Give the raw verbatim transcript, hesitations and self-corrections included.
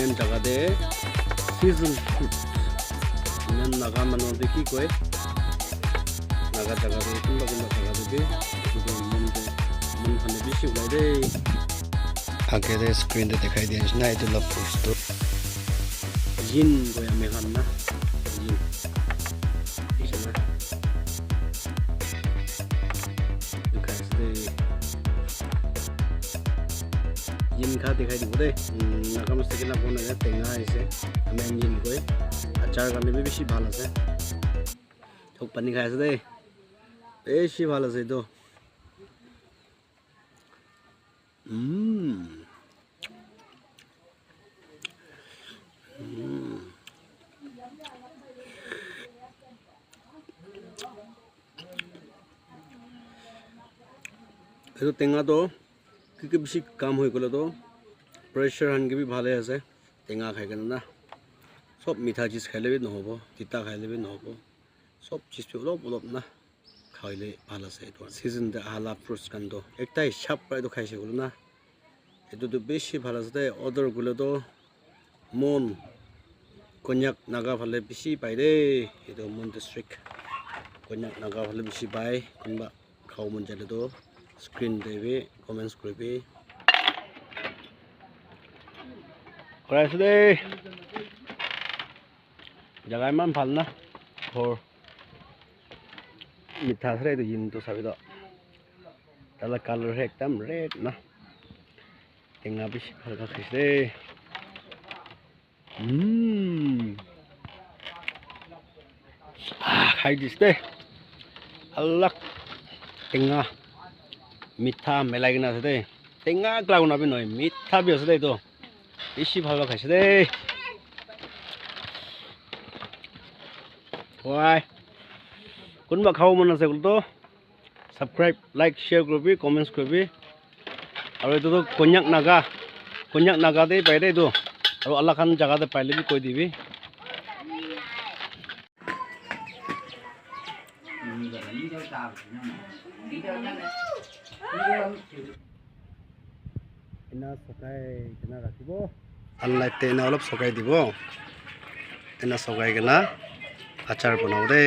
Jaga te season fruits. Iman Naga manu te ki koi? Naga jaga te kunba kunba jaga te bi etu tu mon te, mon khan te bishi ulai de. Age te screen te dikhai dia nishina etu la fruits tu yin koi ami khan na. Yin. Etu khai ase de. Yin kha dikhai dibo de. Umm, Naga mistake na kona ya tenga ase. Ami khan yin koi. Achar karne bi bishi bhal ase. Thok pani khai ase de. Bishi bhal ase etu. Umm. Umm. Etu tenga toh ki ki bishi kam hoi gole toh pressure khan ke bi bhal ase. Tenga khai kena na sob mitha chis khaile bi nahobo, tita khaile bi nahobo. Sob chis bi olop olop na khaile bhal ase. Etu season te aha la fruits khan toh ekta hisab para etu khaise koile na etu tu bishi bhal ase de. Order kule tu Mon Konyak Naga phale bishi pai de. Etu Mon district Konyak Naga phale bishi pai. Kunba khabo mon jale tu screen te bi comments kuribi. Koi ase de. Jaga eman bhal na. Ghor mitha ase etu yin tu sabi toh. Taila color he ekdam red na. Tenga bishi bhal bhal khaise. Umm. Ah, khai dis de. Alak tenga mitha milai kena ase de. Tenga ekla kona bi nohoi, mitha bi ase de etu. Bishi bhal bhal khaise de. Wai. Kunba khabo mon ase koile toh subscribe, like, share kuribi, comments kuribi. Aru etu tu Konyak Naga, Konyak Naga te pai de etu. Aru alak khan jaga te paile bi koi dibi. Ena sukai kena rakhibo. Sunlight te ena olop sukai dibo. Ena sukai kena achar banabo de.